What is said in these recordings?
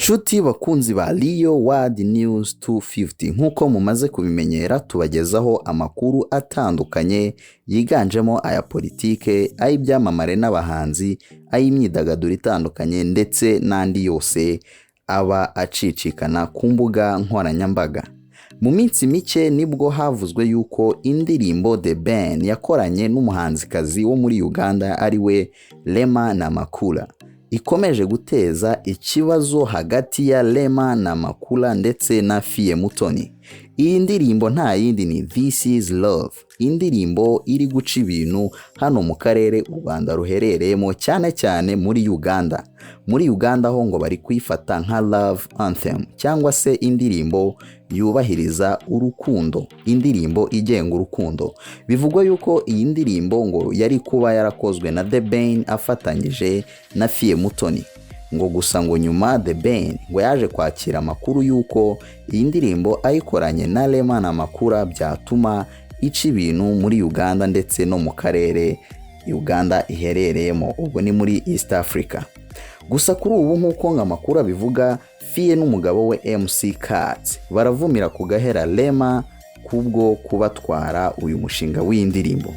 Nshuti bakunzi ba Leo World News 250, nk'uko mumaze kubimenyera, tubagezaho amakuru atandukanye yiganjemo aya politike, ay'ibyamamare n'abahanzi, ay'imyidagaduro itandukanye ndetse n'andi yose aba acicikana ku mbuga nkoranyambaga. Mu minsi mike nibwo havuzwe yuko indirimbo The Ben yakoranye n'umuhanzikazi wo muri Uganda, ari we Rema Namakula, ikomeje guteza ikibazo hagati ya Rema Namakula ndetse na Fille Mutoni. Iyi ndirimbo nta yindi ni This is Love, indirimbo iri guca ibintu hano mu karere u Rwanda ruherereyemo, cyane cyane muri Uganda. Muri Uganda ho ngo bari kuyifata nka love anthem, cyangwa se indirimbo yubahiriza urukundo, indirimbo igenga urukundo. Bivugwa yuko iyi ndirimbo ngo yari kuba yarakozwe na The Ben afatanyije na Fille Mutoni, ngo gusa ngo nyuma The Ben ngo yaje kwakira amakuru y'uko iyi ndirimbo ayikoranye na Rema Namakula byatuma ica ibintu muri Uganda ndetse no mu karere Uganda iherereyemo, ubwo ni muri East Africa. Gusa kuri ubu, nk'uko ngo amakuru abivuga, Fille n'umugabo we MC Kats baravumira ku gahera Rema kubwo kubatwara uyu mushinga w'iyi ndirimbo.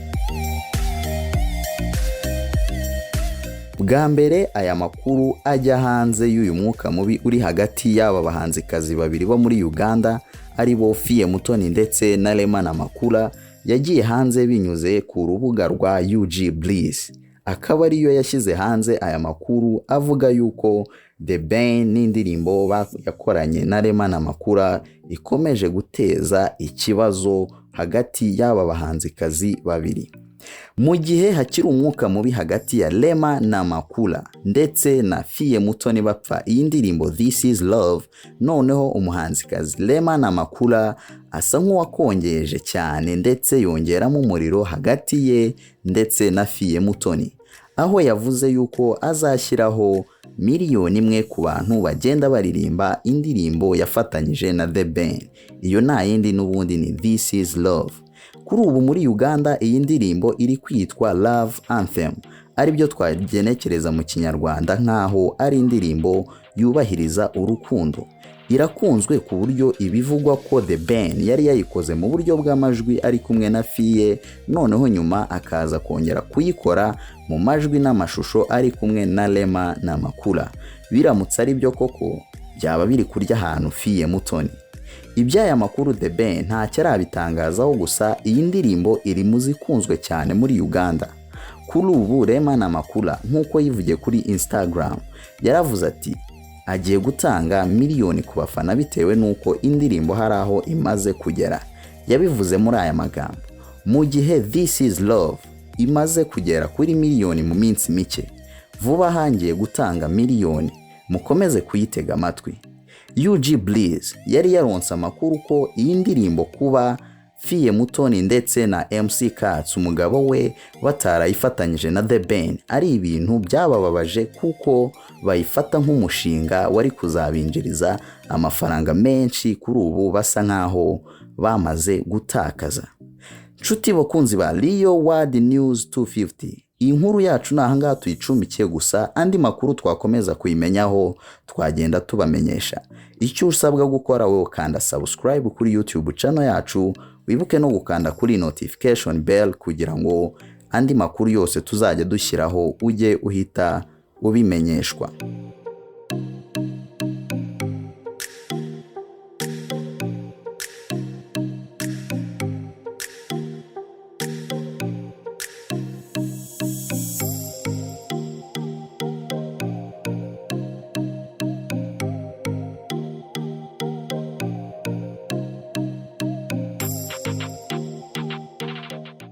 Bwa mbere aya makuru ajya hanze y'uyu mwuka mubi uri hagati y'aba bahanzikazi babiri bo muri Uganda, ari bo Fille Mutoni ndetse na Rema Namakula, yagiye hanze binyuze ku rubuga rwa UG Bliss, akaba ariyo yashyize hanze aya makuru avuga yuko The Ben n'indirimbo yakoranye na Rema Namakula ikomeje guteza ikibazo hagati y'aba bahanzikazi babiri. Mu gihe hakiri umwuka mubi hagati ya Rema Namakula ndetse na Fille Mutoni bapfa iyi ndirimbo This is Love, noneho umuhanzikazi Rema Namakula asa nk'uwakongeje cyane ndetse yongeramo umuriro hagati ye ndetse na Fille Mutoni, aho yavuze yuko azashyiraho 1 miliyoni ku bantu bagenda baririmba indirimbo yafatanyije na The Ben. Iyo nta yindi n'ubundi ni This is Love. Kuri ubu muri Uganda iyi ndirimbo iri kwitwa Love Anthem, aribyo twagenekereza mu Kinyarwanda nk'aho ari indirimbo yubahiriza urukundo. Irakunzwe ku buryo ibivugwa ko The Ben yari yayikoze mu buryo bw'amajwi ari kumwe na Fille, noneho nyuma akaza kongera kuyikora mu majwi n'amashusho ari kumwe na Rema Namakula. Biramutse ari byo koko, byaba biri kurya ahantu Fille Mutoni. Iby'aya makuru The Ben ntacyo arabitangazaho, gusa iyi ndirimbo iri mu zikunzwe cyane muri Uganda. Kuri ubu Rema Namakula, nk'uko yivugiye kuri Instagram, yaravuze ati agiye gutanga 1 miliyoni ku bafana bitewe n'uko indirimbo hari aho imaze kugera. Yabivuze muri aya magambo: "Mu gihe This is Love imaze kugera kuri 1 miliyoni mu minsi mike, vuba aha ngiye gutanga 1 miliyoni, mukomeze kuyitega amatwi." UG Bliss yari yaronse amakuru ko iyi ndirimbo kuba Fille Mutoni ndetse na MC Kats umugabo we batarayifatanyije na The Ben ari ibintu byabababaje, kuko bayifata nk'umushinga wari kuzabinjiriza amafaranga menshi, kuri ubu basa nk'aho bamaze gutakaza. Nshuti bakunzi ba Leo World News 250, iyi nkuru yacu ni ahangaha tuyicumbikiye, gusa andi makuru twakomeza kuyimenyaho twagenda tubamenyesha. Icyo usabwa gukora wowe, ukanda subscribe kuri YouTube channel yacu, wibuke no gukanda kuri notification bell kugira ngo andi makuru yose tuzajya dushyiraho ujye uhita ubimenyeshwa.